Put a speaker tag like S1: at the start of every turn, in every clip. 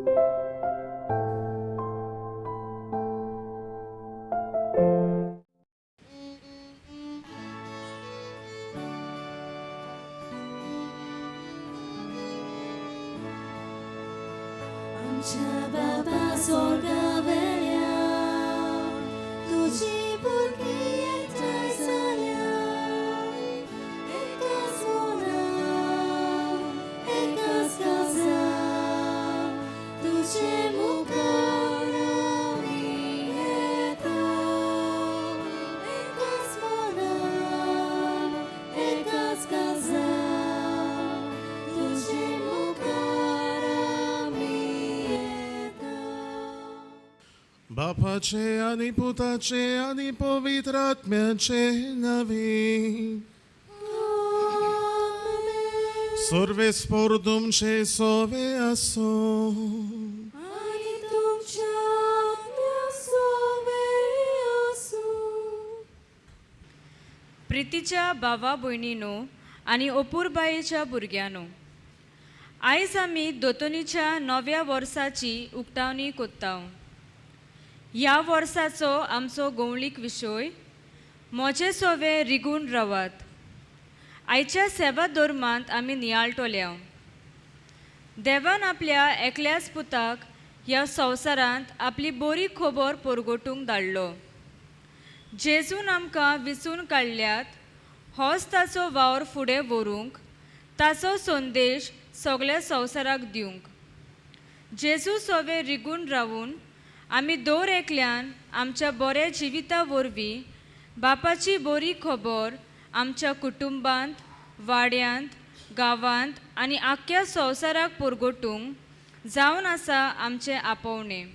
S1: आमच्या बाबा स्वर्गावेल्या तुजी भुरगीं एकठांय जाल्या एकाच मनान एकाच काळजान तुजे मुखार आमी येता एकाच मनान एकाच काळजान तुजे मुखार आमी येता.
S2: बापाचे आनी पुताचे आनी पवित्र आत्म्याचे नांवे. सर्वेस्पोर तुमचे सोवे आसो.
S1: आनी तुमच्या आत्म्या सोवे आसूं.
S3: प्रितीच्या भावा भयणीनो आनी अपुरबायेच्या भुरग्यांनो, आयज आमी दोतोनीच्या नव्या वर्साची उक्तावणी कोत्ता. ह्या वर्साचो आमचो गोवळीक विशय म्हजे सोवे रिगून रावात. आयच्या सेवा धर्मांत आमी नियाळटल्या देवान आपल्या एकल्याच पुताक ह्या संवसारांत आपली बरी खबर परगटूंक धाडलो. जेजून आमकां विचून काडल्यात होच ताचो वावर फुडें व्हरूंक, ताचो संदेश सगळ्या संवसाराक दिवंक. जेजू सोवे रिगून रावून आमी दर एकल्यान आमच्या बऱ्या जिविता वरवीं बापाची बरी खबर आमच्या कुटुंबांत, वाड्यांत, गांवांत आनी आख्ख्या संवसाराक परगटूंक जावन आसा आमचें आपोवणें.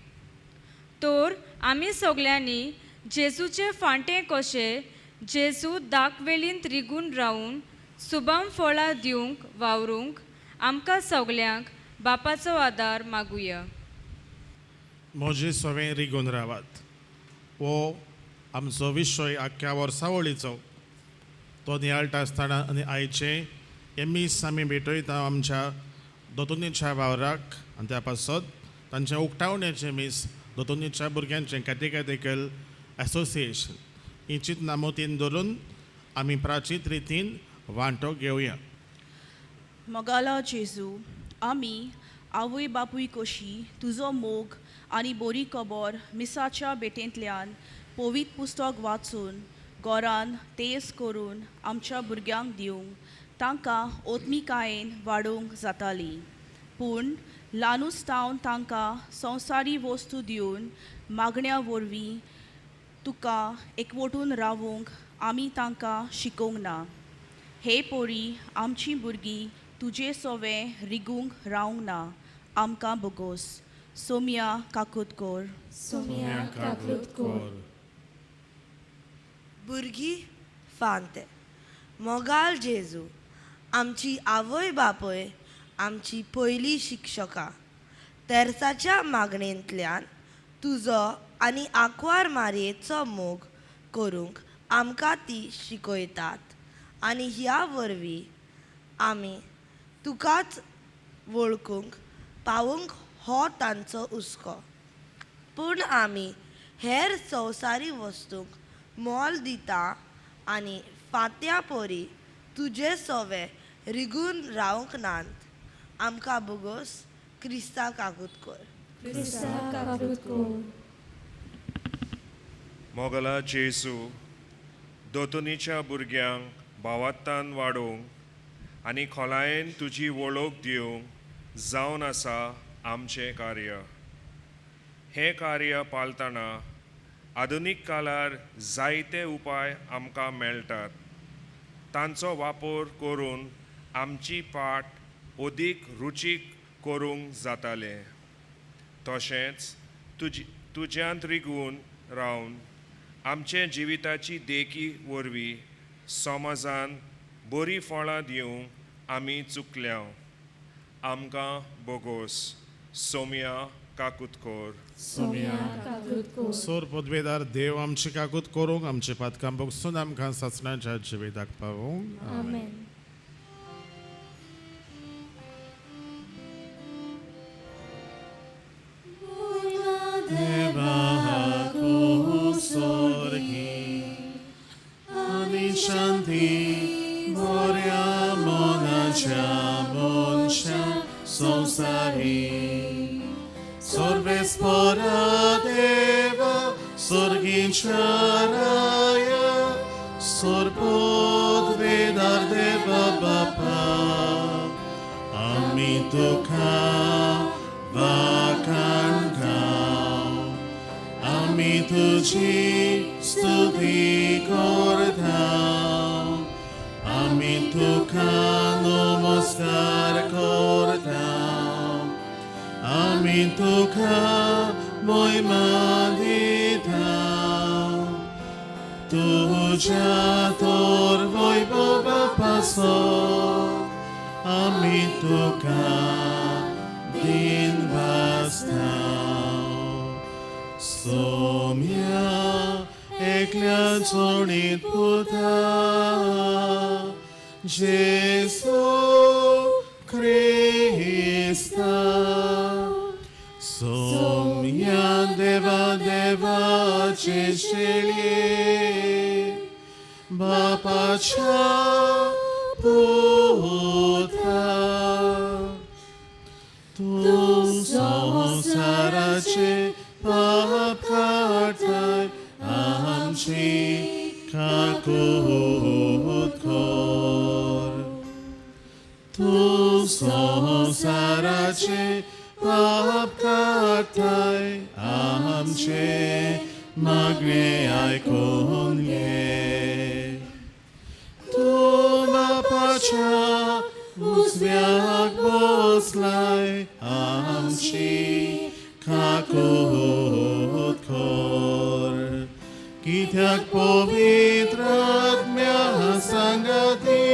S3: तर आमी सगल्यांनी जेजूचे फांटे कशे जेजू दाकवेलींत रिगून रावून सुबाम फळां दिवंक वावरूंक आमकां सगल्यांक बापाचो आदार मागुया.
S2: म्हजे सोवे रिगून रावात हो आमचो विशय आख्ख्या वर्सावळीचो. तो नियाळटा आसतना आनी आयचें हें मीस आमी भेटयता आमच्या दोतोनीच्या वावराक आनी त्या पासत तांचें उक्तावण्याचें मीस दोतोनीच्या भुरग्यांचें कॅटेकॅटिकल एसोसिएशन ही चिंतना मोतीन धरून आमी प्राचीत रितीन वांटो घेवया.
S4: मोगाला जेजू, आमी आवय बापूय कशी तुजो मोग आनी बरी खबर मिसाच्या भेटेंतल्यान पवित्र पुस्तक वाचून घरान तेज करून आमच्या भुरग्यांक दिवंक तांकां ओत्मिकायेन वाडोवंक जाताली. पूण ल्हानूच तावन तांकां संवसारी वस्तू दिवन मागण्या वरवीं तुका एकवटून रावूंक आमी तांकां शिकोवंक ना. हे पोरी आमचीं भुरगीं तुजे सोवे रिगूंक रावंक ना, आमकां बोगोस. सोम्या काकूत कोर.
S1: सोम्या काकूत कोर.
S5: भुरगीं फांते मोगाल जेजू, आमची आवय बापूय आमची पयली शिक्षकां तेर्साच्या मागणेंतल्यान तुजो आनी आंकवार मारयेचो मोग करूंक आमकां ती शिकयतात आनी ह्या वरवीं आमी तुकाच वळखूंक पावूंक हो तांचो हुस्को. पूण आमी हेर संवसारी वस्तूंक मोल दिता आनी फांत्या परी तुजे सोवे रिगून रावंक नात. आमकां बोगोस. क्रिस्ता काकूत कर.
S1: क्रिस्ता काकूत कोर.
S6: मोगला जेजू, दोतोनीच्या भुरग्यांक भावात्तान वाडोवंक आनी खोलायेन तुजी वळख दिवंक जावन आसा आमचें कार्य. हें कार्य पाळतना आधुनीक काळार जायते उपाय आमकां मेळटात. तांचो वापर करून आमची पाट अदीक रुचीक करूंक जातालें. तशेंच तुज्यांत रिगून रावन आमचे जिविताची देखी वरवीं समाजान बरीं फळां दिवंक आमी चुकल्या. आमकां बोगोस. सोम्या काकूत कोर.
S1: सोम्या काकूत कोर.
S2: सोर पदवेदार देव आमची काकूत करूंक, आमचे पातकां बगसून आमकां सासणाच्या जिविताक पावूंक.
S1: आमेन.
S2: संवसारी सर्वेस्परा देवा सुर्गींच्या राया सोरपोत वेदार देवा बापा आमी तुका वाखाण गाव आमी तुजी स्तुती करता आमी तुका नमस्कार करता आमी तुका मोहिमा दिता तुज्या तोर वैभवा पासत आमी तुका दिन भासता सोम्या एकल्या जोडीत पुता जेसू क्रिस्ता सोम्या देवा देवाचे शेळये बापाच्या पुता तूं संवसाराचे पाप काडटाय आमची काकूत कर तूं संवसाराचे पाप काडटाय आमचे मागणें आयकून घे तूं बापाच्या उजव्याक बसलाय आमची काकूत कर कित्याक पवित्र आत्म्या सांगाती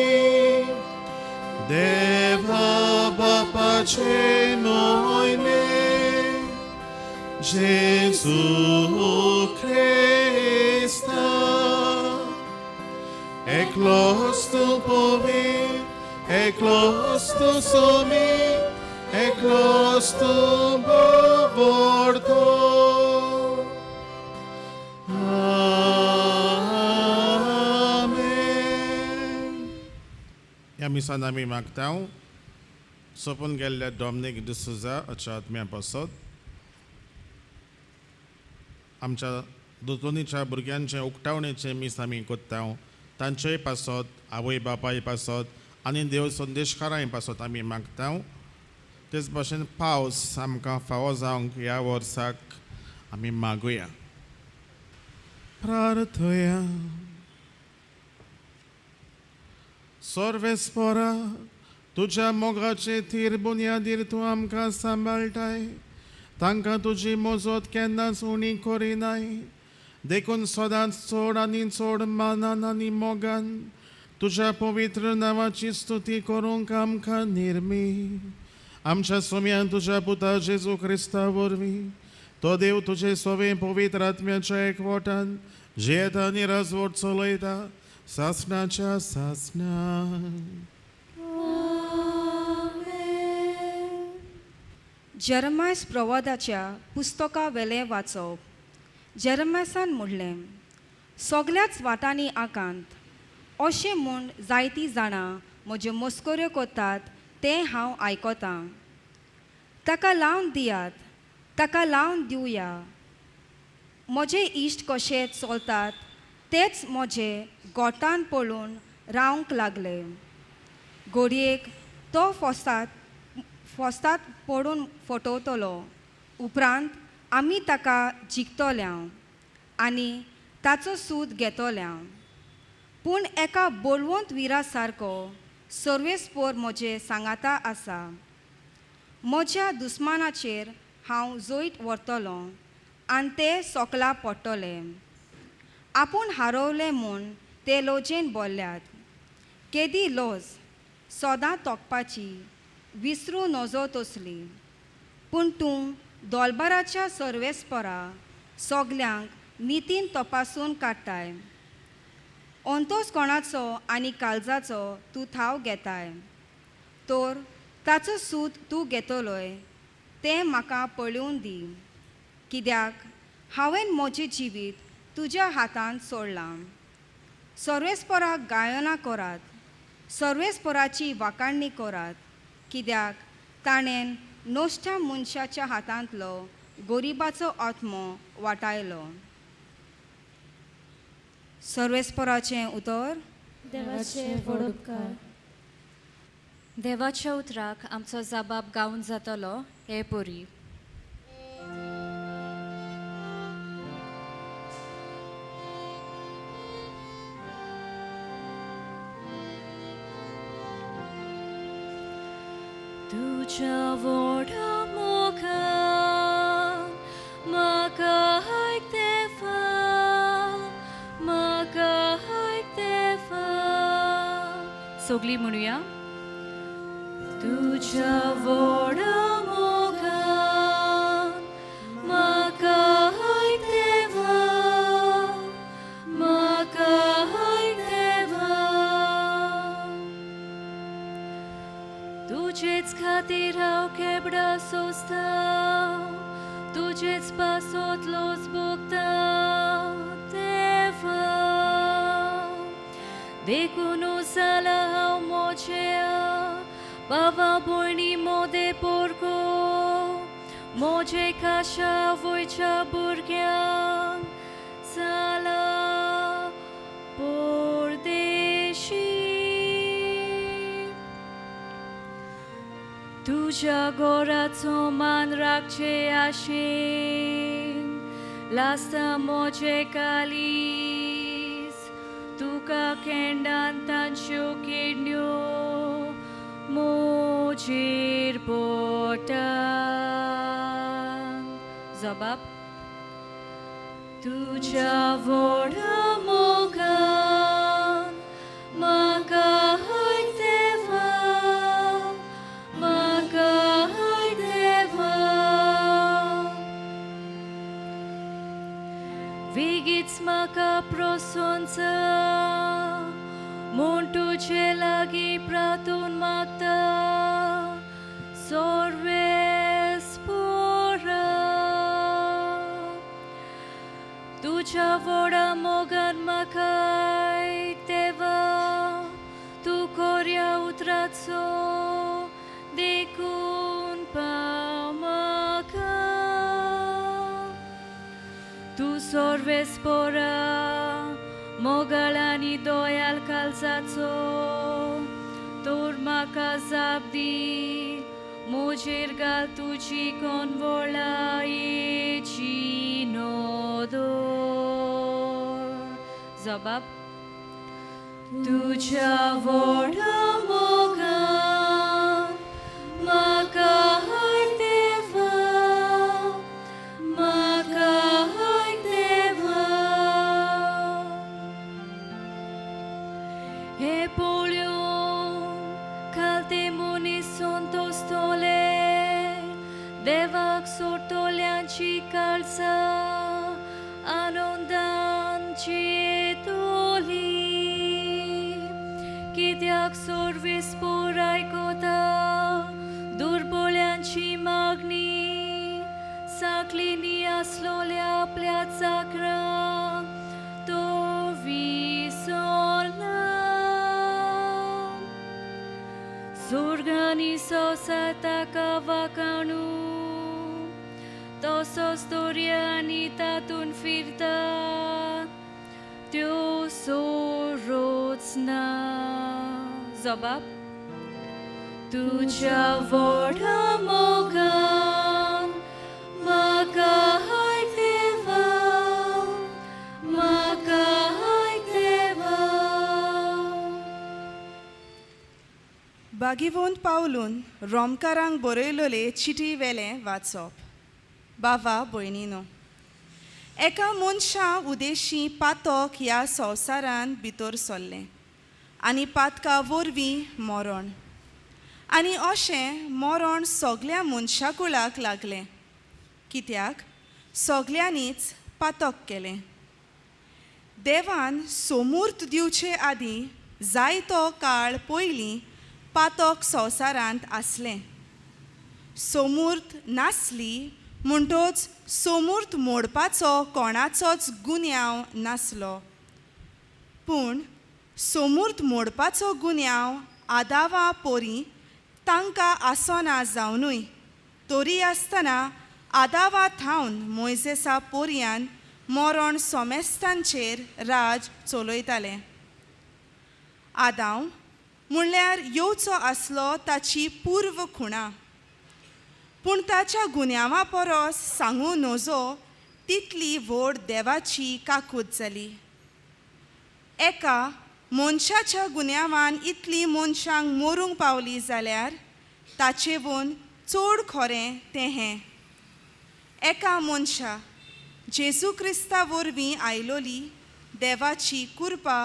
S2: देवा बापाचे मोहिमे जेजू क्रिस्ता एकलोच तूं पवित्र एकलोच तूं सोमी एकलोच तूं बोवडतो आमेन. ह्या मिसान आमी मागता सोंपून गेल्ल्या डॉमनीक डिसुजा हाच्या आत्म्या पासत आमच्या दोतोनीच्या भुरग्यांचे उक्तावणेचें मीस आमी कोत्ता तांचेय पासत आवय बापाय पासत आनी देव संदेशकारांय पासत आमी मागता. तेच भाशेन पावस आमकां फावो जावंक ह्या वर्साक आमी मागुया. प्रार्थया. सर्वेस्परा तुज्या मोगाचे थीर बुन्यादीर तूं आमकां सांबाळटाय तांकां तुजी मजत केन्नाच उणी करिनाय देखून सदांच चड आनी चड मानान आनी मोगान तुज्या पवित्र नांवाची स्तुती करूंक आमकां निर्मी. आमच्या सोम्यान तुज्या पुता जेजू क्रिस्ता वरवीं तो देव तुजे सोवे पवित्र आत्म्याच्या एकवटान जियेता आनी राजवट चलयता सासणाच्या सासणाक.
S3: जेरमायस प्रवादाच्या पुस्तका वेलें वाचप. जेरमायसान म्हणलें, सगल्याच वाटांनी आकांत अशें म्हूण जायतीं जाणां म्हज्यो मस्कऱ्यो करतात तें हांव आयकतां. ताका लावन दियात, ताका लावन दिवया. म्हजे इश्ट कशे चलतात तेच म्हजे गोटान पळोवन रावंक लागले. घडयेक तो फोस्तात पडून फटवतलो, उपरांत आमी ताका जिखतल्या आनी ताचो सूद घेतल्या. पूण एका बळवंत विरा सारको सर्वेस्पोर म्हजे सांगाता आसा. म्हज्या दुस्मानाचेर हांव जैत व्हरतलो आनी ते सोकला पडटले. आपूण हारवले म्हूण ते लजेन बोल्ल्यात. केदी लज सदां तोखपाची विसरूं नजो तसली. पूण तूं दोलबाराच्या सर्वेस्परा सगल्यांक नितीन तपासून काडटाय. अंतोस कोणाचो आनी काळजाचो तूं थाव घेताय तर ताचो सूद तूं घेतलोय तें म्हाका पळोवन दी. कित्याक हांवें म्हजें जिवीत तुज्या हातांत सोडलां. सर्वेस्पराक गायनां करात, सर्वेस्पराची वाखाणणी करात, कित्याक ताणें नश्ट्या मनशाच्या हातांतलो गरिबाचो आत्मो वाटायलो. सर्वेस्पराचें उतर.
S1: देवाचे व्हड उपकार.
S7: देवाच्या उतराक आमचो जबाब गावन जातलो हे परी. तुज्या व्हडा मोगान म्हाका आयक देवा, म्हाका आयक देवा. सगळीं म्हणुया. तुज्या व्हडा मोगान म्हाका आयक देवा, म्हाका आयक देवा. तुजेच खातीर हांव केबडा सोंसता, तुजेच पासत लोच भोगता देवा. देखून जाला हांव म्हज्या बाबा भयणी मोदे पोरको, म्हजे खाशा वयच्या भुरग्यांक जाला परदेशी. तुज्या घराचो मान राखचे आशेन लासता म्हजें कालीस, तुका केंडान तांच्यो किडण्यो म्हजेर पोटान. जबाब. तुज्या व्हडा मोगान म्हाका आयक देवा, म्हाका आयक देवा. वेगीच म्हाका प्रसन्न म्हूण तुजे लागीं प्रार्थून मागता सर्वेस्पोरा. तुज्या व्हडा मोगान म्हाका आयक देवा, तूं कोऱ्या उतराचो देखून पाव म्हाका. तूं सर्वेस्पोरा मोगाळ आनी दयाळ काळजाचो, तर म्हाका जाप दी, म्हजेर घाल तुजी कोनवळायेची नदर. जबाब. तुज्या व्हडा मोगान म्हाका आयक देवा, म्हाका आयक देवा. हे पळोवन खालते मनीस संतोसतले, देवाक सोडटल्यांची काळजां आनंदान जियेतली. कित्याक सर्वेस्पोर आयकता दुर्बळ्यांची मागणी, सांखळींनी आसलोल्या आपल्या चाकरांक तो विसरना. स्वर्गांनी संवसार ताका वाखाणू, तसोच दर्यांनी तातूंत फिरता त्यो सोरोच ना. जबाब. तुज्या व्हडा मोगान म्हाका आयक देवा, म्हाका आयक देवा.
S8: बागीवंत पावलून रोमकारांक बरयलोले चिटी वेलें वाचप. बाबा भयणीनो, एका मनशा उदेशी पातक ह्या संवसारांत भितर सरलें आनी पातका वरवीं मरण, आनी अशें मरण सगल्या मनशा कुळाक लागलें, कित्याक सगल्यांनीच पातक केलें. देवान सोमूर्त दिवचे आदीं जायतो काळ पयलीं पातक संवसारांत आसलें. सोमूर्त नासली म्हणटच सोमूर्त मोडपाचो कोणाचोच गुन्यांव नासलो, पूण सोमूर्त मोडपाचो गुन्यांव आदावा पोरी तांकां आसना जावनूय तरी आसतना आदावा थावन मोयजेसा पोरयान मरण सोमेस्तांचेर राज चलयतालें. आदांव म्हणल्यार येवचो आसलो ताची पूर्व खुणा, पूण ताच्या गुन्यांवा परस सांगू नजो तितली व्हड देवाची काकूत जाली. एका मनशाच्या गुन्यांवान इतली मनशांक मरूंक पावली जाल्यार ताचेवून चड खरें तें हें, एका मनशा जेजू क्रिस्ता वरवीं आयलोली देवाची कृपा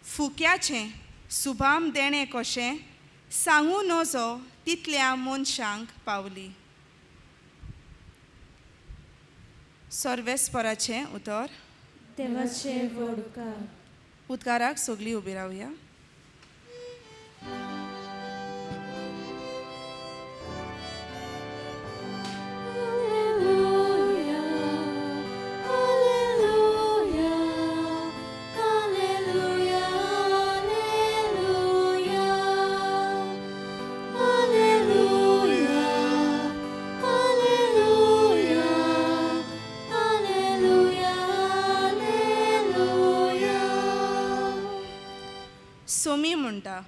S8: फुक्याचें सुभाम देणें कशें सांगू नजो तितल्या मनशांक पावली. सर्वेस्पराचें उतर.
S1: देवाचे व्हड उपकार.
S8: उदकाराक सगळीं उबी रावया. सोमी म्हणटा,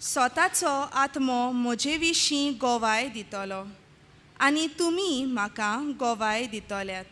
S8: स्वताचो आत्मो म्हजे विशीं गोवाय दितलो आनी तुमी म्हाका गोवाय दितल्यात.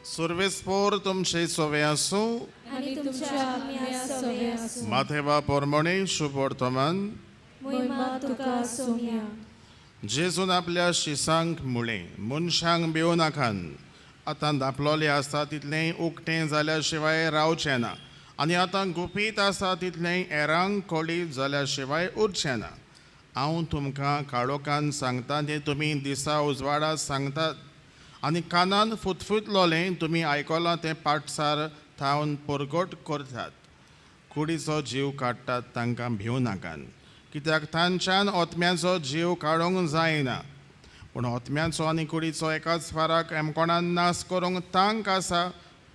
S2: सुर्वेस्पोर तुमचे सोवे आसूं
S1: आनी तुमच्या आत्म्या सोवे आसूं.
S2: माथेवा पोरमणे शुभ वर्तमान.
S1: मोहिमा तुका सोम्या.
S2: जेजून आपल्या शिसांक मुळें, मनशांक भिवं नाकान, आतां धांपलोलें आसा तितलें उकतें जाल्या शिवाय रावचें ना आनी आतां गुपीत आसा तितलें एरांक कळीत जाल्या शिवाय उरचें ना. हांव तुमकां काळोखान सांगता तें तुमी दिसा उजवाडा सांगतात आनी कानान फुतफुतलोलें तुमी आयकलां तें पाटसार थावन परगट करतात. कुडीचो जीव काडटात तांकां भिवं नाकान, कित्याक तांच्यान ओतम्याचो जीव काडूंक जायना, पूण ओतम्याचो आनी कुडीचो एकाच फाराक एमकोणान नाश करूंक तांक आसा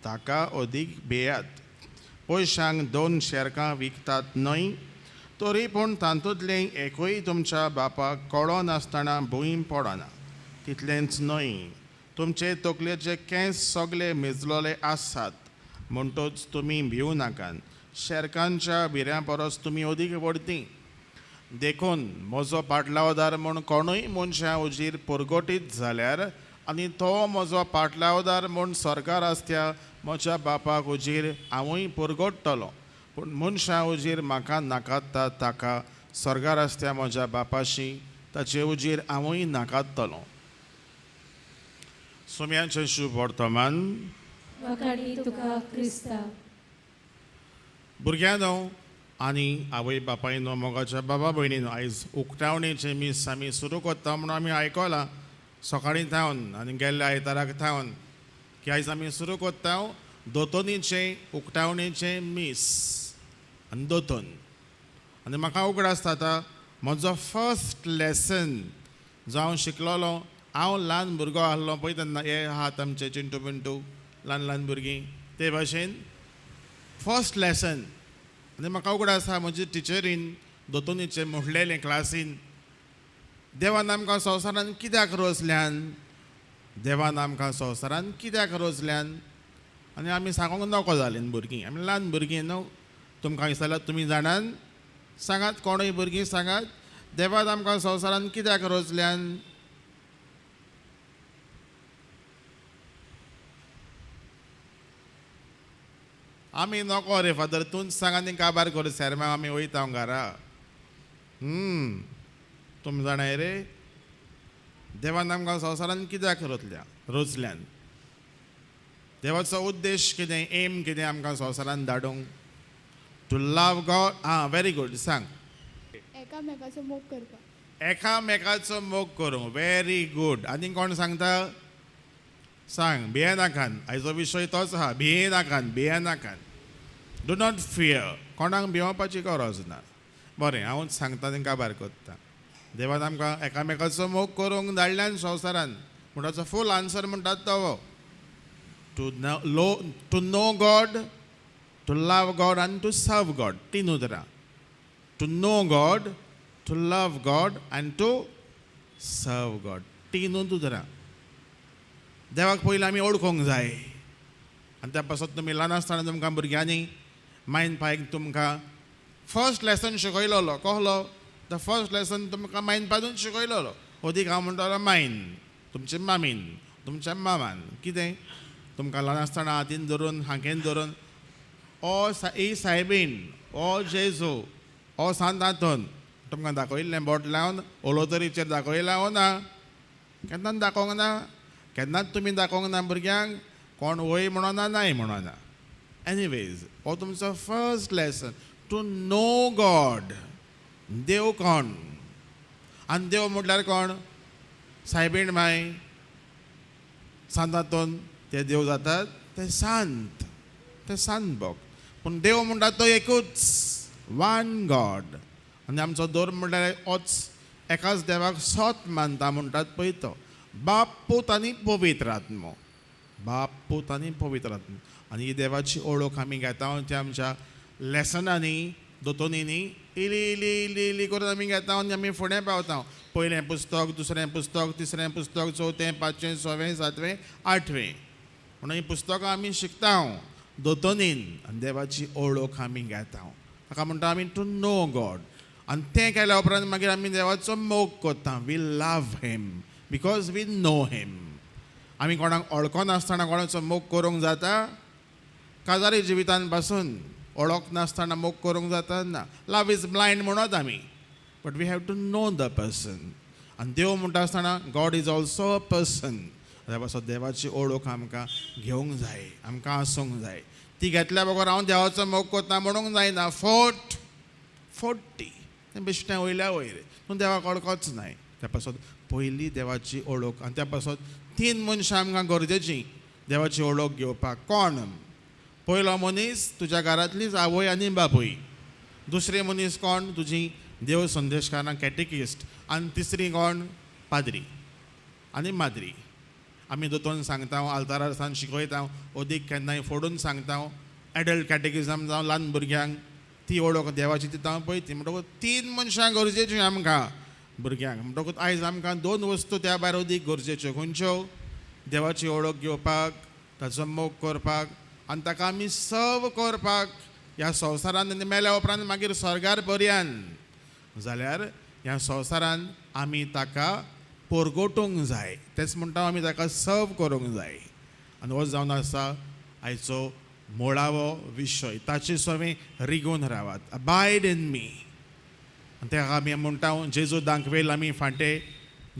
S2: ताका अदीक भियात. पयशांक 2 शेरकां विकतात न्हय, तरी पूण तातूंतलें एकूय तुमच्या बापाक कळनासतना भूंय पडना. तितलेंच न्हय, तुमचे तकलेचे केंस सगळे मेजलोले आसात, म्हणटच तुमी भिवं नाकात, शेरकांच्या भिऱ्यां परस तुमी अदीक व्हडती. देखून म्हजो पाटलावदार म्हूण कोणूय मनशां उजीर परगटीत जाल्यार आनी तो म्हजो पाटलावदार म्हूण सरकार आसत्या म्हज्या बापाक उजीर हांवूय परगट्टलो, पूण मनशां उजीर म्हाका नाकात्ता ताका सरकार आसत्या म्हज्या बापाशी ताचे उजीर हांवूय नाकात्तलो. सोम्याचें शुभ वर्तमान.
S1: तुका क्रिस्ता.
S2: भुरग्यांनो आनी आवय बापायनो, मोगाच्या बाबा भयणीनो, आयज उक्तावणेचें मीस आमी सुरू करता म्हणून आमी आयकलां सकाळीं थावन आनी गेल्ल्या आयताराक थावन की आयज आमी सुरू करता दोतोनीचें उक्तावणेचें मीस आनी दोतोन. आनी म्हाका उगडास जाता म्हजो फर्स्ट लेसन जो हांव शिकलोलो, हांव ल्हान भुरगो आहलो पळय तेन्ना, हे आहात आमचे चिंटू पिंटू ल्हान ल्हान भुरगीं, ते भाशेन फर्स्ट लेसन. आनी म्हाका उगडास आसा म्हजी टिचरीन दोतोनीचें म्हणलेलें क्लासीन, देवान आमकां संवसारान कित्याक रोजल्यान, देवान आमकां संवसारान कित्याक रोजल्यान. आनी आमी सांगूंक नको जालीं भुरगीं, आमी ल्हान भुरगीं न्हू, तुमकां दिसता तुमी जाणान, सांगात कोणूय भुरगीं सांगात, देवान आमकां संवसारान कित्याक रोजल्यान. आमी नको रे फादर, तूंच सांग आनी काबार कर सेरमांव, आमी वयता घरा. तुमी जाणाय रे, देवान आमकां संवसारान कित्याक रोतल्या रोजल्यान, देवाचो उद्देश कितें, एम कितें आमकां संवसारान धाडूंक, टू लव गॉड. आं, व्हेरी गूड, सांग.
S9: एकामेकाचो मोग करपाक.
S2: एकामेकाचो मोग करूंक, व्हेरी गूड. आनी कोण सांगता? सांग, भियेनाकान. आयचो विशय तोच आहा, भियेनाकान, भियेनाकान. Do not fear. कोणाक भियोवपाची गरज ना. बरें, हांवूच सांगता तेंकां भायर करता. देवान आमकां एकामेकाचो मोग करूंक धाडल्यान संवसारान. म्हणटाचो फूल आन्सर म्हणटात तो, to know God, to love God आनी टू सर्व गॉड. तीन उतरां. To know God, to love God आनी टू सर्व गॉड. तीनूच उतरां. देवाक पयलीं आमी वळखूंक जाय. आनी त्या पासत तुमी ल्हान आसतना तुमकां भुरग्यांनी मायन पायक तुमकां फर्स्ट लेसन शिकयलोलो. कहलो the first lesson तुमकां मायन पासून शिकयलोलो. अदीक हांव म्हणटलो मायन, तुमचे मामीन, तुमच्या मामान. कितें तुमकां ल्हान आसतना हातीन धरून, हांकेन धरून, ओ ए सायबीन, ओ जेजू, ओ सांत आंतोन तुमकां दाखयल्लें. बोट लावन ओलोतरीचेर दाखयलां ओ ना? केन्नाच दाखोवंक ना. केन्नाच तुमी दाखोवंक ना भुरग्यांक. कोण वय म्हणना, नाय म्हणना. एनिवेज, हो तुमचो first lesson, to know God. देव कोण आनी देव म्हटल्यार कोण? सायबीण माय, सांत आंतोन, ते देव जातात ते सांत, ते सांत भक्त. पूण देव म्हणटा तो एकूच, वन गॉड. आनी आमचो धर्म म्हणल्यार होच, एकाच देवाक सोत मानता म्हणटात पळय तो, बाप, पूत आनी पवित्र आत्मो. बाप, पूत आनी पवित्र आत्मो. आनी ही देवाची ओळख आमी घेता ती आमच्या लेसनांनी, दोतोनींनी इली इली इली इली करून आमी घेता आनी आमी फुडें पावता. पयलें पुस्तक, दुसरें पुस्तक, तिसरें पुस्तक, चवथें, पांचवें, सवें, सातवें, आठवें. म्हणून हीं पुस्तकां आमी शिकता दोतोनीन आनी देवाची ओळख आमी घेता. ताका म्हणटा आमी टू नो गॉड. आनी तें केल्या उपरांत मागीर आमी देवाचो मोग करता. We love him because we know him. आमी कोणाक वळखनासतना कोणाचो मोग करूंक जाता? काजारी जिवितान पासून वळख नासतना मोग करूंक जाता ना. लव is blind म्हणत आमी, but we have to know the person. आनी देव म्हणटा आसतना God is also a person. त्या पासून देवाची ओळख आमकां घेवंक जाय, आमकां आसूंक जाय. ती घेतल्या बगर हांव देवाचो मोग करता म्हणूंक जायना. फोट फोट्टी तें बेश्टें वयल्या वयर, पूण देवाक वळखच नाय. त्या पासत पयली देवाची ओळख. आनी त्या पासत तीन मनशां आमकां गरजेचीं देवाची ओळख घेवपाक. कोण? पयलो मनीस तुज्या घरांतलीच आवय आनी बापूय. दुसरे मनीस कोण? तुजी देव संदेशकारां, कॅटेकिस्ट. आनी तिसरी कोण? पाद्री आनी माद्री. आमी दोतोन सांगता, आल्तारार सान शिकयता, अदीक केन्नाय फोडून सांगता. एडल्ट कॅटेकिजम जावं ल्हान भुरग्यांक ती ओळख देवाची दिता पळय ती. म्हणटकूच तीन मनशां गरजेचीं आमकां भुरग्यांक. म्हणटकूच आयज आमकां दोन वस्तू त्या भायर अदीक गरजेच्यो. खंयच्यो? देवाची ओळख घेवपाक, ताचो मोग करपाक आनी ताका आमी सर्व करपाक ह्या संवसारान. आनी मेल्या उपरांत मागीर स्वर्गार पर्यान. जाल्यार ह्या संवसारान आमी ताका परगटूंक जाय. तेच म्हणटा आमी ताका सर्व करूंक जाय. आनी हो जावन आसा आयचो मुळावो विशय. ताचे सवें रिगून रावात, अबायड इन मी. आनी ताका आमी म्हणटा जेजू दांकवेल आमी फांटे,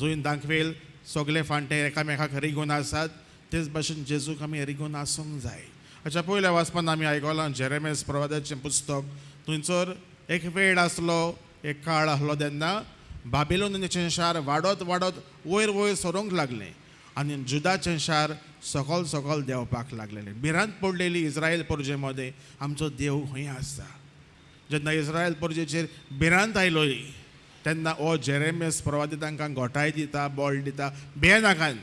S2: जंय दांकवेल सगळे फांटे एकामेकाक रिगून आसात, तेच भाशेन जेजूक आमी रिगून आसूंक जाय. अच्छा, पयल्या वाचपान आमी आयकलां जेरेमेस प्रवादाचें पुस्तक. थंयसर एक वेळ आसलो, एक काळ आसलो तेन्ना बाबिलोनाचें शार वाडत वाडत वयर वयर सरूंक लागलें आनी जुदाचें शार सकल सकल देंवपाक लागलेलें. भिरांत पडलेली इस्रायल परजे मदें, आमचो देव खंय आसा. जेन्ना इस्रायल परजेचेर भिरांत आयलोली तेन्ना हो जेरेमियस प्रवादी तांकां घोटाय दिता, बळ दिता, भियेनाकात,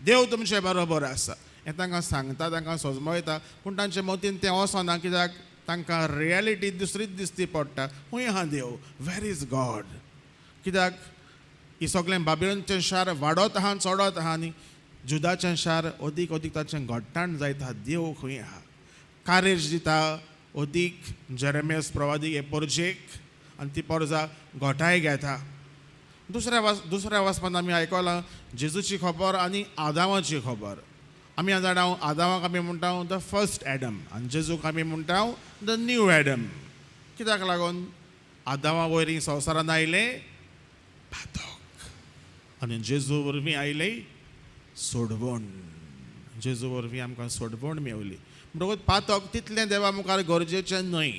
S2: देव तुमचे बरोबर आसा हें तांकां सांगता, तांकां सजमयता. पूण तांचे मतीन तें वचना, कित्याक तांकां रियलिटी दुसरीच दिसती पडटा. खंय आहा देव? Where is God? कित्याक ही सगळें बाबिलोनचें शार वाडत आहा, चडत आहा आनी जुदाचें शार अदीक अदीक ताचें घट्टाण जायत आहा. देव खंय आहा? कारेज दिता अदीक जेरेमियस प्रवादी हे परजेक आनी ती परजा घोटाय घेता. दुसऱ्या वाचपान आमी आयकलां जेजूची खबर आनी आदामाची खबर. आमी जाणा आदामाक आमी म्हणटा the first Adam आनी जेजूक आमी म्हणटा the new Adam. कित्याक लागून? आदामा वयरीं संवसारान आयलें पातक आनी जेजू वरवीं आयलें सोडवण. जेजू वरवीं आमकां सोडवण मेवली. म्हणटकूच पातक तितलें देवा मुखार गरजेचें न्हय,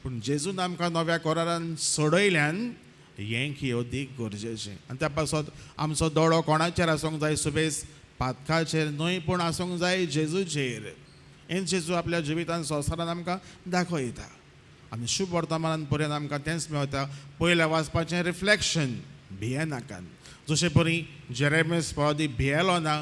S2: पूण जेजून आमकां नव्या करारान सोडयल्यान हें की अदीक गरजेचें. आनी त्या पासत आमचो दोळो कोणाचेर आसूंक जाय? सुबेज पातकाचेर न्हय पूण आसूंक जाय जेजूचेर. हें जेजू आपल्या जिवितान संवसारान आमकां दाखयता आनी शुभ वर्तमानान पर्यंत आमकां तेंच मेळटा. पयल्या वाचपाचें रिफ्लेक्शन, भियेनाकात. जशें परी जेरेमियस पळोवदी भियेलो ना,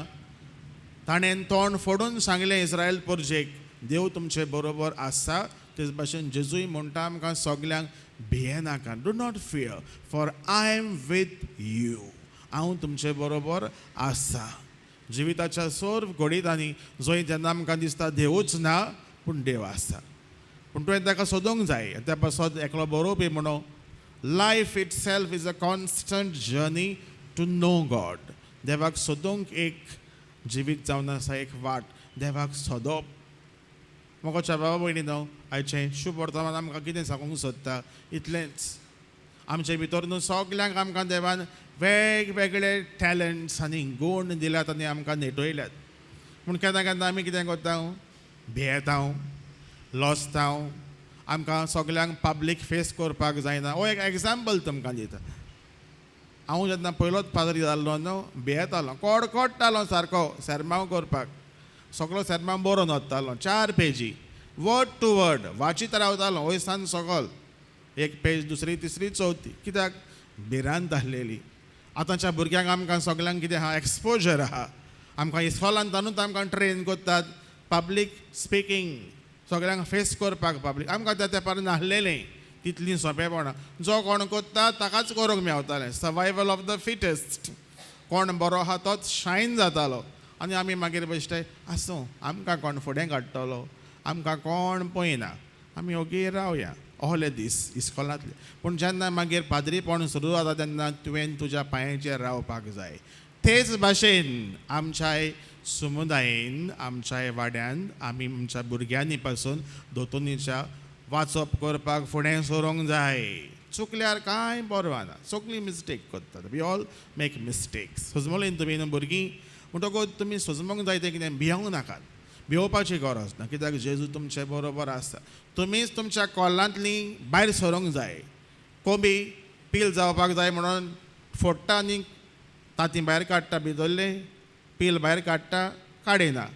S2: ताणें तोंड फोडून सांगलें इस्रायल परजेक, देव तुमचे बरोबर आसा. तेच भाशेन जेजूय म्हणटा आमकां सगल्यांक, भियेनाका, do not fear for I am with you. हांव तुमचे बरोबर आसा. जिविताच्या सर्व घडितांनी जंय जेन्ना आमकां दिसता देवूच ना, पूण देव आसा, पूण तुवें ताका सोदूंक जाय. त्या पासत एकलो बरोवपी म्हणो, life itself is a constant journey to know God. देवाक सोदूंक एक जिवीत जावन आसा, एक वाट देवाक सोदप. म्हाका बाबा भयणी न्हू आयचें शुभ वर्तमान आमकां कितें सांगूंक सोदता इतलेंच, आमचे भितर न्हू सगल्यांक आमकां देवान वेगवेगळे टॅलंट्स आनी गूण दिल्यात आनी आमकां नेटयल्यात. पूण केन्ना केन्ना आमी कितें करता, भियेता, लजता, आमकां सगल्यांक पब्लीक फेस करपाक जायना. हो एक एग्जाम्पल तुमकां दिता. हांव जेन्ना पयलोच पाद्री जाल्लो न्हू, भियेतालो, कडकडटालो सारको सेर्मांव करपाक. सगलो सेर्मांव बरोवन वतालो, 4 पेजी वर्ड टू वर्ड वाचीत रावतालो वयसान सगल, एक पेज दुसरी तिसरी चवथी, कित्याक भिरांत आसलेली. आतांच्या भुरग्यांक आमकां सगल्यांक कितें आहा, एक्सपोजर आहा. आमकां इस्कॉलांत आमकां ट्रेन करतात पब्लीक स्पिकींग, सगल्यांक फेस करपाक पब्लीक. आमकां त्या तेंपार नासलेलें तितलीं सोंपेपणां. जो कोण करता ताकाच करूंक मेवतालें. सर्वायवल ऑफ the fittest, कोण बरो आहा तोच शायन जातालो. आनी आमी मागीर बेश्टे आसूं, आमकां कोण फुडें काडटलो, आमकां कोण पळयना, आमी ओगी रावया ओहले दीस इस्कॉलांतले. पूण जेन्ना मागीर पाद्रीपण सुरू जाता तेन्ना तुवें तुज्या पांयाचेर रावपाक जाय. तेच भाशेन आमच्याय समुदायेन, आमच्याय वाड्यान आमी आमच्या भुरग्यांनी पासून दोतोनीच्या वाचप करपाक फुडें सरूंक जाय. चुकल्यार कांय बरो ना, सगळीं मिस्टेक करतात, we all make mistakes. सजमलीन तुमी न्हू भुरगीं, म्हणटकूच तुमी सजमूंक जाय तें कितें, भियोंक नाकात, भियोवपाची गरज ना, कित्याक जेजू तुमचे बरोबर आसा. तुमीच तुमच्या कोलांतली भायर सरूंक जाय. कोबी पील जावपाक जाय म्हणून फोडटा आनी तांती भायर काडटा, भितरलें पील भायर काडटा, काडिना,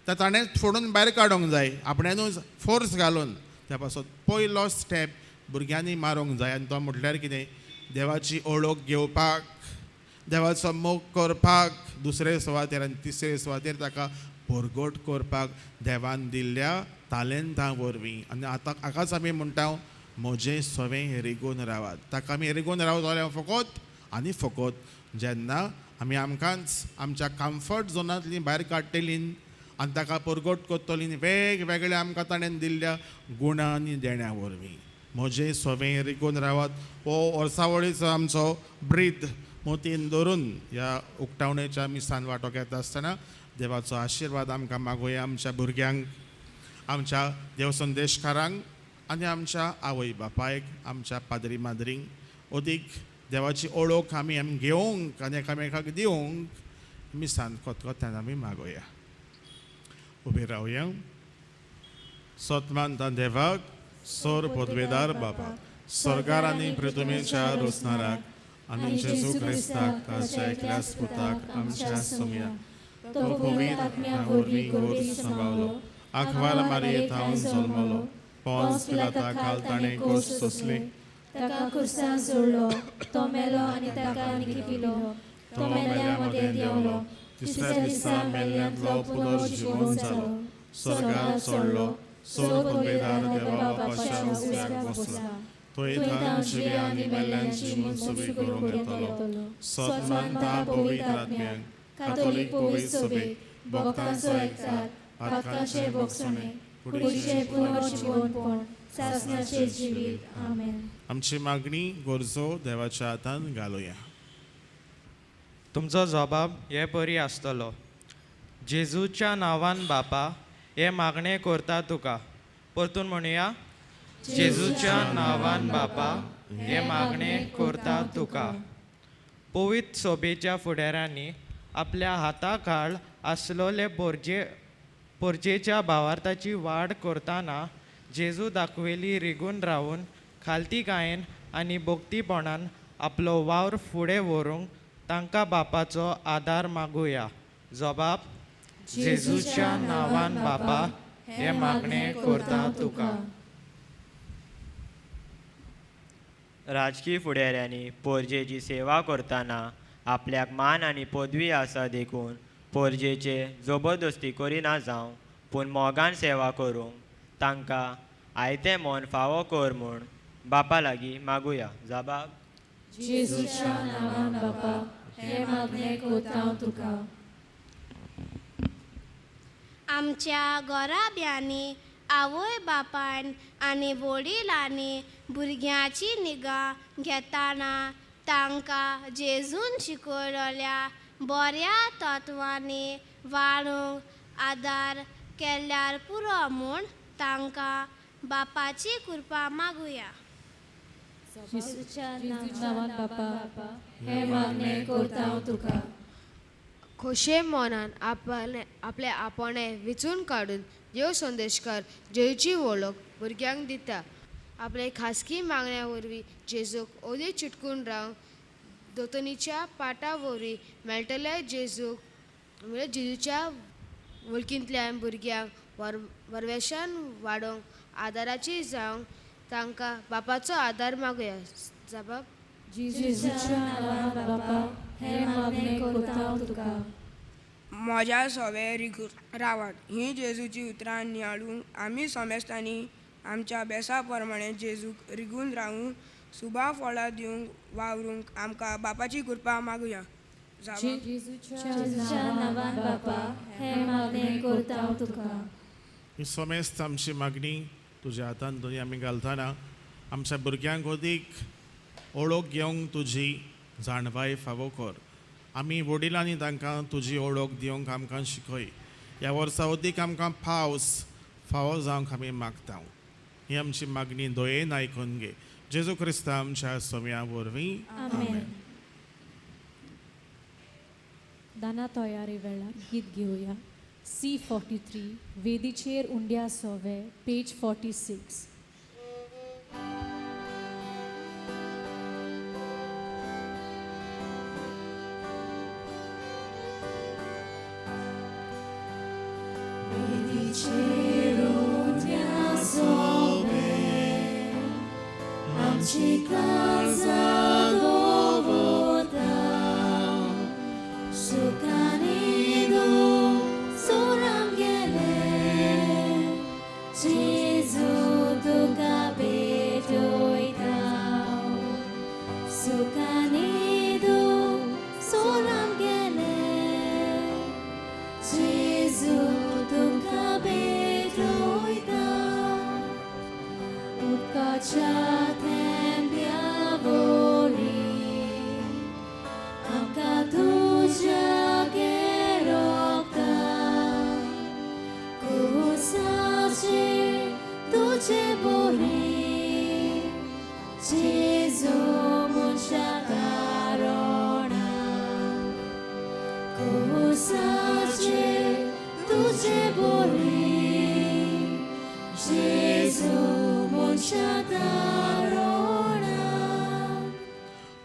S2: तर ताणें फोडून भायर काडूंक जाय आपणेनूच फोर्स घालून. त्या पासत पयलो स्टेप भुरग्यांनी मारूंक जाय आनी तो म्हटल्यार कितें, देवाची ओळख घेवपाक, देवाचो मोग करपाक, दुसरे सुवातेर आनी तिसरे सुवातेर ताका परगट करपाक देवान दिल्ल्या तालेंतां वरवीं. आनी आतां हाकाच आमी म्हणटा म्हजें सवें रिगून रावात. ताका आमी रिगून रावतले फकत आनी फकत जेन्ना आमी आमकांच आमच्या कम्फर्ट झोनांतली भायर काडटलीं आनी ताका परगट करतलीं वेगवेगळ्या आमकां ताणें दिल्ल्या गुणां आनी देण्या वरवीं. म्हजें सवें रिगून रावात हो वर्सावळीचो आमचो ब्रीद मोतीन धरून ह्या उक्तावणेच्या मिसान वांटो घेता आसतना देवाचो आशिर्वाद आमकां मागोया, आमच्या भुरग्यांक, आमच्या देवसंदेशकारांक आनी आमच्या आवय बापायक, आमच्या पाद्री माद्रींक अदीक देवाची ओळख आमी आमी घेवंक आनी एकामेकाक दिवंक मिसान खतखत्यान आमी मागोया. उबे रावया. सतमानता देवाक, सोर पदवेदार बाबा, स्वर्गार आनी पृथ्वीच्या रोसणाराक आनी जेजू क्रिस्ताक ताच्या एकल्याच पुताक आमच्या सोम्या, तो पवित्र आत्म्या वरवीं गोड सांबाळलो, आखवार मारये थावन जल्मलो, पोंस पिलाता खाल ताणें कोस सोंसली,
S1: ताका खुर्सान सोडलो, तो मेलो आनी ताका निकिपिलो, तो मेल्ल्या मदें देंवलो,
S2: तिसऱ्या दिसा मेल्ल्यांतलो पुनर्जिवन जालो, स्वर्गार चडलो, सोर पदवेदार देवा बापाच्या उजव्याक बसला, थंय थावन जिव्या आनी मेल्ल्यांची मनसुबी करूंक येतलो. सत मानता पवित्र आत्म्याक,
S1: कातोलीक पवित्र सभेक, भक्तांचो एकचार, पातकांचें भोगसणें, कुडीचें पुनर्जिवनपण, सासणाचें जिवीत. आमेन.
S2: आमची मागणी गरजो देवाच्या हातान घालुया.
S9: तुमचो जबाब हे परी आसतलो. जेजूच्या नांवान बापा हे मागणें करता तुका. परतून म्हणुया, जेजूच्या नांवान बापा हे मागणें करता तुका. पवित्र सभेच्या फुडाऱ्यांनी आपल्या हाता खाल आसलोले पोरजेच्या भावार्थाची वाड करतना जेजू दाखयली रिगून रावून खालतीकायेन आनी भक्तीपणान आपलो वावर फुडें व्हरूंक तांकां बापाचो आदार मागुया. जबाब जेजूच्या नांवान बापा हें मागणें करता तुका.
S10: राजकी फुडाऱ्यांनी पोरजेची सेवा करतना आपल्याक मान आनी पदवी आसा देखून पोरजेचे जबरदस्ती करिना जावं, पूण मोगान सेवा करूंक तांकां आयतें मन फावो कर म्हूण बापा लागीं मागुया. जबाब
S1: जेजूच्या नांवान बापा हें मागणें करता तुका.
S11: आमच्या घराब्यांनी आवय बापायन आनी वडिलांनी भुरग्यांची निगा घेतना तांकां जेजून शिकयल्या बऱ्या तत्वांनी वाडूंक आदार केल्यार पुरो म्हूण तांकां बापाची कृपा मागुया.
S1: जेजूच्या नांवान बापा हें मागणें करता तुका.
S12: खोशे मनान आपले आपणे विचून काडून देव संदेशकार जेजूची वळख भुरग्यांक दिता. आपले खासगी मागण्या वरवीं जेजूक ओदी चिटकून रावंक दोतोनीच्या पाटा वरवीं मेळटल्या जेजूक म्हणजे जेजूच्या वळखींतल्यान भुरग्यांक वरवेशान वाडोवंक आदाराची जावंक तांकां बापाचो आदार मागुया. जबाब
S1: जेजूच्या नांवान बापा हें मागणें करता तुका.
S13: म्हज्या सवे रिगून रावात ही जेजूची उतरां नियाळूंक आमी समेस्तांनी आमच्या बेसा प्रमाणे जेजूक रिगून रावून सुबा फळां दिवंक वावरूंक आमकां बापाची कृपा मागुया.
S1: जेजूच्या नांवान बापा हें मागणें करता तुका.
S2: ही समेस्त आमची मागणी तुज्या हातान दोनी आमी घालतना आमच्या भुरग्यांक अदीक ओळख घेवंक तुजी जाणवाय फावो कर. आमी वडिलांनी तांकां तुजी ओळख दिवंक आमकां शिकय. ह्या वर्सा अदीक आमकां पावस फावो जावंक आमी मागता. ही आमची मागणी दयेन आयकून घे. जेजू क्रिस्ता आमच्या सोम्या वरवीं आमेन.
S1: दाना तयारी वेळार गीत घेवया. C43 वेदीचेर उंड्या सोवे पेज 46.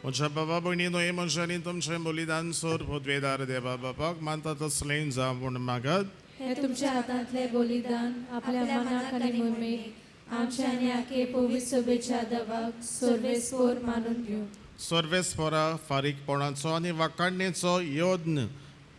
S2: म्हज्या बाबा भयणी न्हय मनशांनी तुमचें बलिदान सोर पदवेदार देवा बापाक मानता तसलें जावं म्हूण मागत.
S1: हें तुमच्या हातांतलें बलिदान आपल्या मनाक आनी मोहिमेक आमच्या आनी आखे पवित्र सभेच्या देवाक सर्वेस्पोर मानून घेवं.
S2: सर्वेस्पोरा फारीकपणाचो आनी वाकाडणेचो यत्न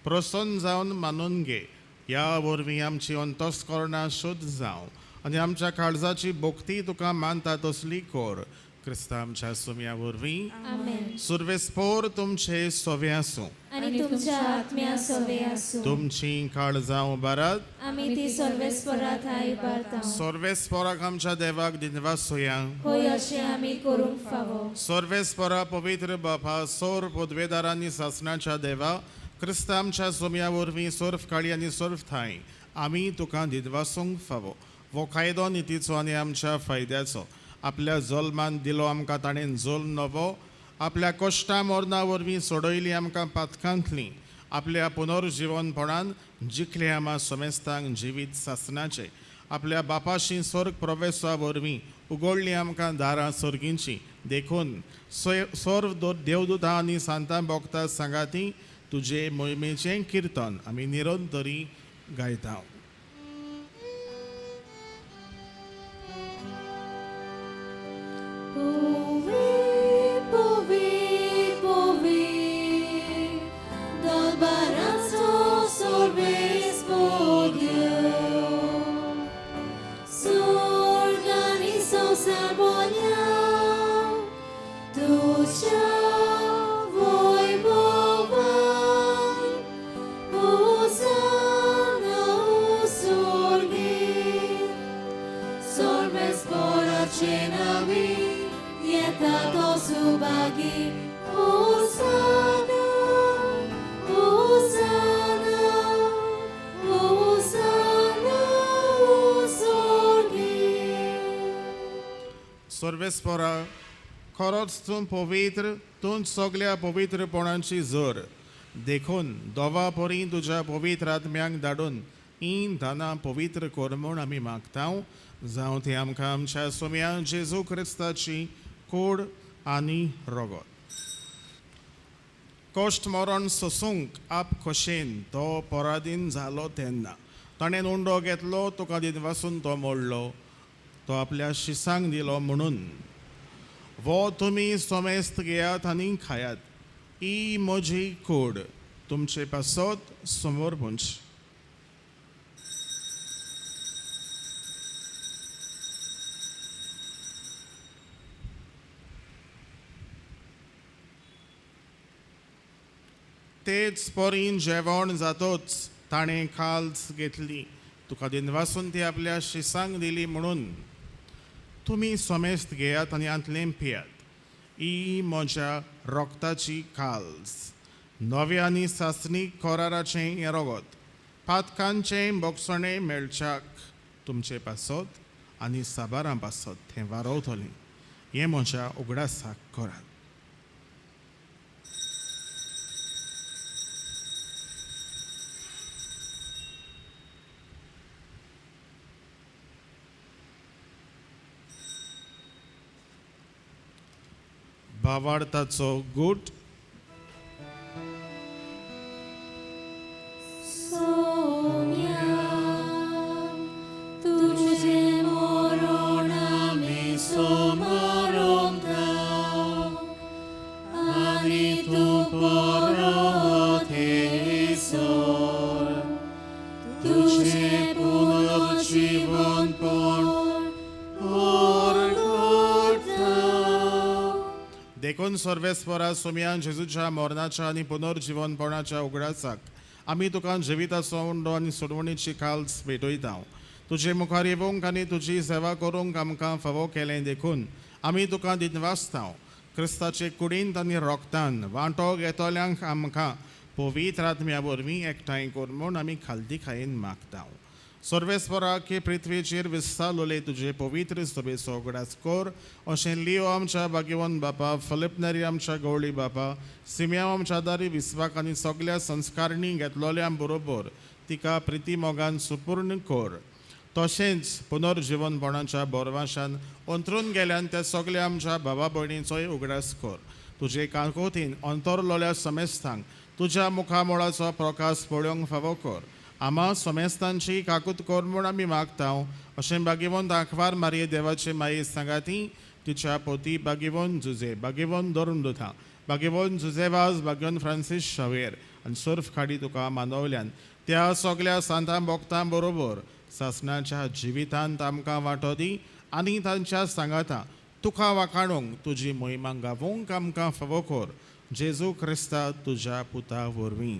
S2: प्रसन्न जावन मानून घे. ह्या वरवीं आमची अंतस्करणां शुद्ध जावं आनी आमच्या काळजाची भक्ती तुका मानता तसली कर. क्रिस्ता आमच्या सुम्या वरवीं
S1: आमेन.
S2: सुर्वेस्पोर तुमचे सोवे आसूं
S1: आनी तुमच्या आत्म्या सोवे आसूं.
S2: तुमची काळजां उबारात
S1: आमी ती सर्वेस्पोरा थांय उबारता.
S2: सर्वेस्पोराक आमच्या देवाक दिनवासुया.
S1: होय अशें आमी करूंक फावो.
S2: सर्वेस्पोरा पवित्र बापा सोर पदवेदारांनी सासणाच्या देवा क्रिस्ता आमच्या सोम्या वरवीं सर्व काळी आनी सर्व थांय आमी तुका दिनवासूंक फावो. वो कायदो नितीचो आनी आमच्या फायद्याचो आपल्या जल्मान दिलो आमकां ताणें जल्म नवो आपल्या कश्टां मरणां वरवीं सोडयली आमकां पातकांतली आपल्या पुनर्जिवनपणान जिखले आमा समेस्तांक जिवीत सासनाचें आपल्या बापाशी स्वर्ग प्रवेशा वरवीं उगडली आमकां दारां सर्गींची. देखून सर्व देवदूतां आनी सांतां भोगता सांगाती तुजे मोहिमेचें किर्तन आमी निरंतरी गायता. सर्वेस्परा खरोच तूं पवित्र, तूं सगल्या पवित्रपणाची जोर, देखून दोवा परी तुज्या पवित्र आत्म्यांक धाडून हीं दानां पवित्र कर म्हूण आमी मागता. जावं ती आमकां आमच्या सोम्या जेजू क्रिस्ताची कोड आनी रगत. कश्ट मरण सोसूंक आप खोशेन तो पराधीन जालो तेन्ना ताणें उंडो घेतलो, तुका दिनवासून तो मोडलो, तो आपल्या शिसांक दिलो म्हणून वो तुमी सोमेस्त घेयात आनी खायात, ही म्हजी कोड तुमचे पासत समोर पुंच. तेच परीन जेवण जातोच ताणें खाल्स घेतली, तुका दिनवासून ती आपल्या शिसांक दिली म्हणून तुमी सोमेस्त घेयात आनी आंतलें पियात, ही म्हज्या रोगताची काल्स, नव्या आनी सासणीक कराराचें हें रगत, पातकांचें बोगसणें मेळच्याक तुमचे पासत आनी साबारां पासत तें वारवतलें. हें म्हज्या उगडासाक करात. भावार्थाचो गूट. देखून सर्वेस्परा सोम्या जेजूच्या मरणाच्या आनी पुनर्जिवनपणाच्या उगडासाक आमी तुका जिविताचो उंडो आनी सोडवणीची काल्स भेटयता. तुजे मुखार येवंक आनी तुजी सेवा करूंक आमकां फावो केलें देखून आमी तुका दिनवासता. क्रिस्ताचे कुडींत आनी रोगतान वांटो घेतल्यांक आमकां पवित्र आत्म्या वरवीं एकठांय कर म्हूण आमी खालती खायेन मागता. सर्वेस्परा की पृथ्वीचेर विस्तारलोले तुजे पवित्र सभेचो उगडास कर, अशें लियो आमच्या भाग्यवंत बापा, फिलिप नेरी आमच्या गवळी बापा, सिमिया आमच्या दारी विस्वाक आनी सगल्या संस्कारणी घेतलोल्या बरोबर तिका प्रिती मोगान सुपूर्ण कर. तशेंच पुनर्जिवनपणाच्या बोरवाशान अंतरून गेल्यान त्या सगल्या आमच्या भावा भयणींचोय उगडास कर. तुजे काकोतीन अंतरलोल्या समेस्तांक तुज्या मुखामोळाचो प्रकाश पळोवंक फावो कर. आमा सोमेस्तांची काकूत कर म्हूण आमी मागता. अशें भाग्यवंत आंकवार मारये देवाचे माये सांगाती तिच्या पोती भाग्यवंत जुजे, भाग्यवंत धरून दुथा, भाग्यवंत जुजेवाज, भाग्यवंत फ्रांसीस शावेर आनी सर्फ खाडी तुका मानवल्यान त्या सगल्या सांतां भोक्तां बरोबर सासणाच्या जिवितांत आमकां वांटो दी आनी तांच्या सांगाता तुका वाखाणूंक तुजी मोहिमा गावोंक आमकां फावो कर. जेजू क्रिस्ता तुज्या पुता वरवीं,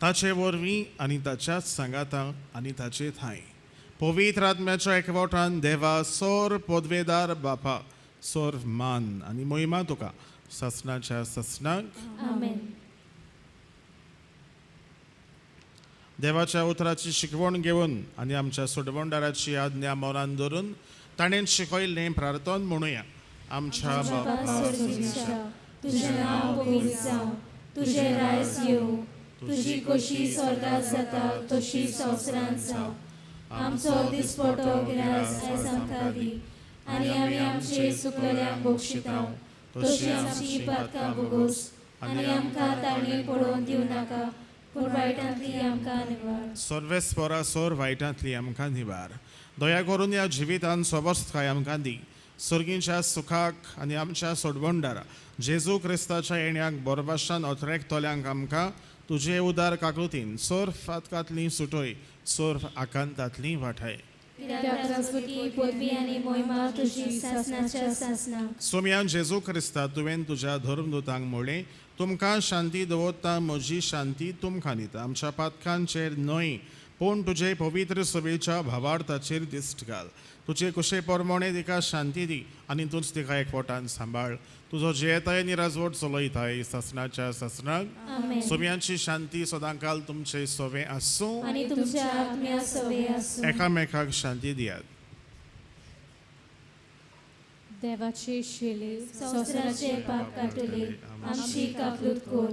S2: ताचे वरवीं आनी ताच्याच सांगाता आनी ताचे थांय पवित्र आत्म्याच्या एकवटान देवा सोर पदवेदार बापा सोर मान आनी मोहिमा तुका सासणाच्या सासणाक.
S1: आमेन.
S2: देवाच्या उतराची शिकवण घेवन आनी आमच्या सोडवणदाराची आज्ञा मनान धरून ताणें शिकयल्लें प्रार्थन म्हणुया. आमच्या बापा
S1: तुजें नांव पवित्र जावं, तुजें रायज येवं, तुजी खोशी स्वर्गात जाता तशी संवसारांत जावं. आमचो दिसपटो गिरास आयज आमकां दी आनी आमी आमचे चुकलेल्यांक बक्षिता तशी आमची पातकां भोगोस आनी आमकां ताळणी पडोवन दिवं नाका, पूण वायटांतली आमकां निवार.
S2: सर्वेस्परा सोर वायटांतली आमकां निवार. दया करून ह्या जिवितान सवस्थकाय आमकां दी. सर्गींच्या सुखाक आनी आमच्या सोडवणदारा जेजू क्रिस्ताच्या येण्याक बोरभाशान अत्रेकतल्यांक आमकां तुजे उदार काकृतीन सोर फातकांतली सुटय, सोर आकांतांतली वाठाय. सोम्यान जेजू क्रिस्ता, तुवें तुज्या धर्मदूतांक म्हणलें, तुमकां शांती दवरता, म्हजी शांती तुमकां दिता. आमच्या पातकांचेर न्हय पूण तुजे पवित्र सभेच्या भावार्थाचेर दिश्ट घाल. तुजे कुशे प्रमाणे तिका शांती दी आनी तूंच तिका एकवटान सांबाळ. तुजो जियेताय आनी राजवट चलयताय सासणाच्या सासणाक. सोम्यांची शांती सदांकाल तुमचे सोवे आसूं
S1: आनी तुमच्या आत्म्या सोवे आसूं.
S2: एकामेकाक शांती दियात.
S1: देवाचे शिले संवसाराचे पाप काडटले, आमची काकलूत कोर.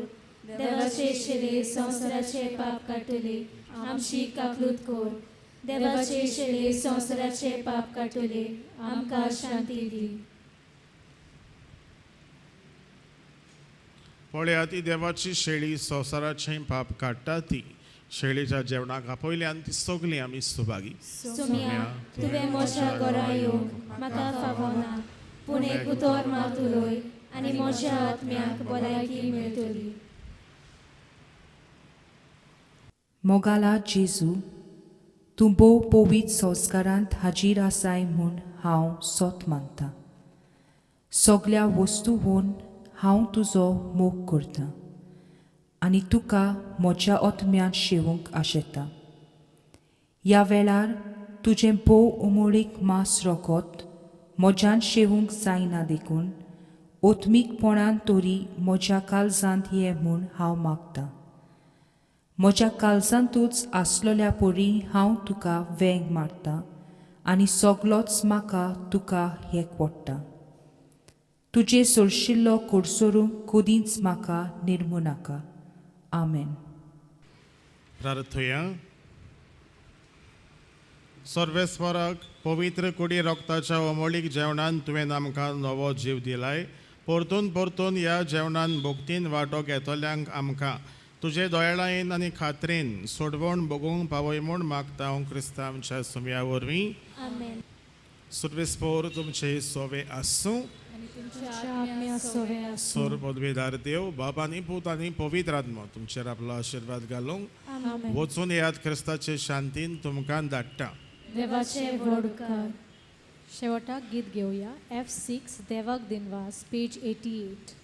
S1: देवाचे शिले संवसाराचे पाप काडटले, आमची काकलूत कोर. देवाचे शिले संवसाराचे पाप काडटले, आमकां शांती दी.
S2: पळया ती देवाची शेळी संवसाराचें पाप काडटा. ती शेळीच्या जेवणाक आपयल्यान ती सगळीं आमी सुभागी.
S1: सोम्या, तुवें म्हज्या घरा येवंक म्हाका फावना, पूण एक उतर मात उलय आनी म्हज्या आत्म्याक भलायकी मेळटली.
S14: मोगाला जेजू, तूं भोव पवित्र संस्कारांत हाजीर आसाय म्हूण हांव सोत मानतां. सगल्या वस्तूवन हांव तुजो मोग करतां आनी तुका म्हज्या आत्म्यांत शेवूंक आशेतां. ह्या वेळार तुजें भोव उमळीक मांस रोखत म्हज्यान शेवूंक जायना देखून आत्मीकपणान तरी म्हज्या काळजांत ये म्हूण हांव मागतां. म्हज्या काळजांतूच आसलेल्या परी हांव तुका वेंग मारतां आनी सगलोच म्हाका तुका एक पडटा. तुजे सोरशिल्लो कोडसोरूंक कदींच म्हाका निर्मू नाका. आमेन.
S2: प्रार्थया. सर्वेस्पराक पवित्र कुडी रक्ताच्या अमोलीक जेवणान तुवें आमकां नवो जीव दिलाय. परतून परतून ह्या जेवणान भक्तीन वांटो घेतल्यांक आमकां तुजे दयाळायेन आनी खात्रेन सोडवण भोगूंक पावय म्हूण मागता हांव क्रिस्ता आमच्या सुम्या वरवीं.
S1: आमेन.
S2: सर्वेस्पोर तुमचे सोवे आसूं. सोर पदवीदार देव बाप आनी पूत आनी पवित्र आत्मो तुमचेर आपलो आशिर्वाद घालूंक वचून येयात. क्रिस्ताचे शांतीन तुमकां धाडटा.
S1: देवाचे व्हड उपकार. शेवटाक गीत घेवया F6 देवाक दिनवास, पेज 88.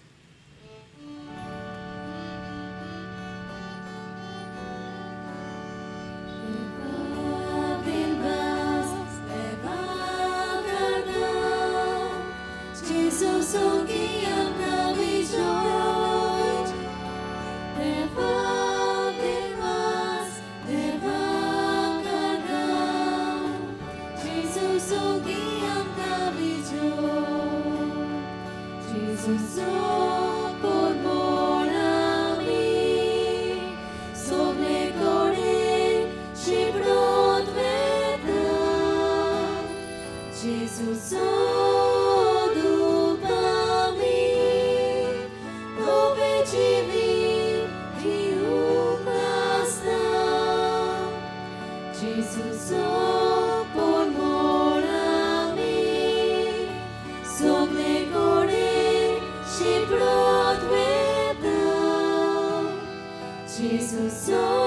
S1: Jesus.